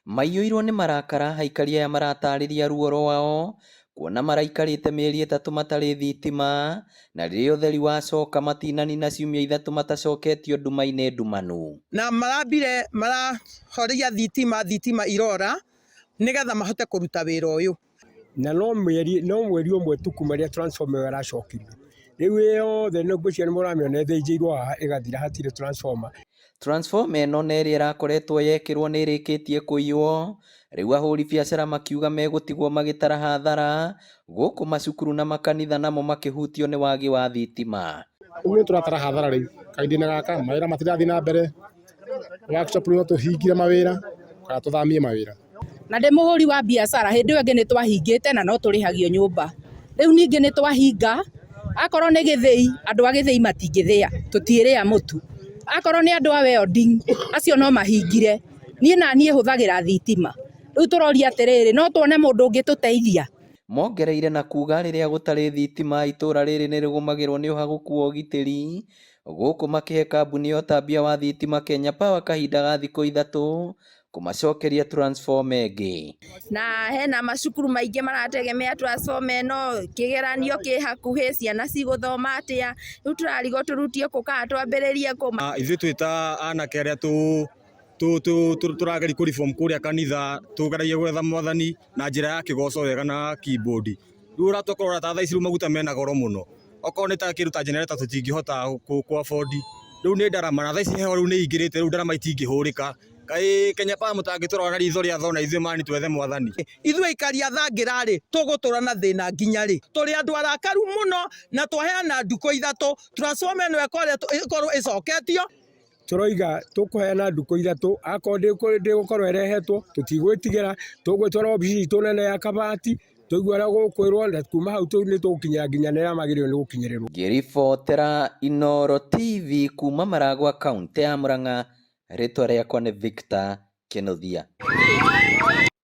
Maiyũirwo nĩ marakara, aikari aya maratarĩria ruo rwao kuona maraikarĩte mĩeri 3 matarĩ thitima, na rĩrĩa ũtheri wacoka matinanina ciumia 3 matacoketio nduma-inĩ ndumanu. Na marambire marahoria thitima, thitima irora nĩgetha mahote kũruta wĩra ũyũ. Na no mweri 1 tu kuma rĩrĩa transformer ĩyo ĩracokirio. Rĩu ĩyothe ngwĩciria nĩ mũramĩona ĩthĩnjĩirwo haha ĩgathira, hatirĩ transformer. Transformer ĩno na ĩrĩa ĩrakoretwo yekĩrwo nĩ ĩrĩkĩtie kũiywo. Rĩu ahũri biacara makiuga megũtigwo magĩtara hathara, gũkũ macukuru na makanitha namo makĩhutio nĩ wagi wa thitima. Rĩu nĩ tũratara hathara rĩu kahinda-inĩ gaka, mawĩra matirathiĩ na mbere, workshop no tũhingire mawĩra kana tũthamie mawĩra. Na ndĩ mũhũri wa biacara, hĩndĩ ĩyo ĩngĩ nĩ twahingĩte na no tũrĩhagio nyũmba. Rĩu ningĩ nĩ twahinga, akorwo nĩ gĩthĩi, andũ a gĩthĩi matingĩthĩa, tũtiĩrĩa mũtu. Akorwo nĩ andũ a welding, acio no mahingire. Niĩ naniĩ hũthagĩra thitima. Rĩu tũroria atĩrĩrĩ, no tuone mũndũ ũngĩtũteithia? Mongereire na kuga rĩrĩa gũtarĩ thitima itũra rĩrĩ nĩrĩgũmagĩrwo nĩ ũhagũku wa ũgitĩri, gũkũ makĩhe kambuni ya ũtambia wa thitima Kenya Power kahinda ga thikũ 3 kũmacokeria transformer ĩngĩ. Na hena macukuru maingĩ marategemea transformer ĩno, kĩgeranio kĩ hakuhĩ, ciana cigũthoma atĩa? Rĩu tũrarigwo tũrutie kũ kana twambĩrĩrie kũ. Ithuĩ twĩ ta anake arĩa tũrageria kũ reform kũrĩa kanitha, tũgeragia gwetha Mwathani na njĩra ya kĩgoco wega na keyboard. Rĩu ũratũkora ta thaa ici rĩu maguta mena goro mũno, okorwo nĩ ta kĩndũ ta generator tũtingĩhota kũ afford. Rĩu nĩ ndarama na thaa ici heho rĩu nĩ ĩingĩrĩte, rĩu ndarama itingĩhũrĩka. Kaĩ Kenya Power mũtangĩtũrora na ritho rĩa tha ona ithuĩ mani twethe Mwathani? Ithuĩ aikari a Thangira rĩ, tũgũtũra na thĩna nginya rĩ? Tũrĩ andũ arakaru mũno na twaheana ndukũ 3 transformer ĩno ĩkorwo ĩcoketio. Tũroiga tũkũheana ndukũ 3, akorwo ndĩgũkorwo ĩrehetwo tũtigwĩtigĩra, tũgwĩtwara obici itũ nene ya Kabati, tũigue ũrĩa gũkwĩrwo, na kuma hau nĩ tũgũkinyĩra nginya arĩa magĩrĩirwo nĩ gũkinyĩrĩrwo. Ngĩribotera Inooro TV kuma Maragwa, kaũntĩ ya Murang'a, rĩtwa rĩakwa nĩ Victor Kĩnuthia.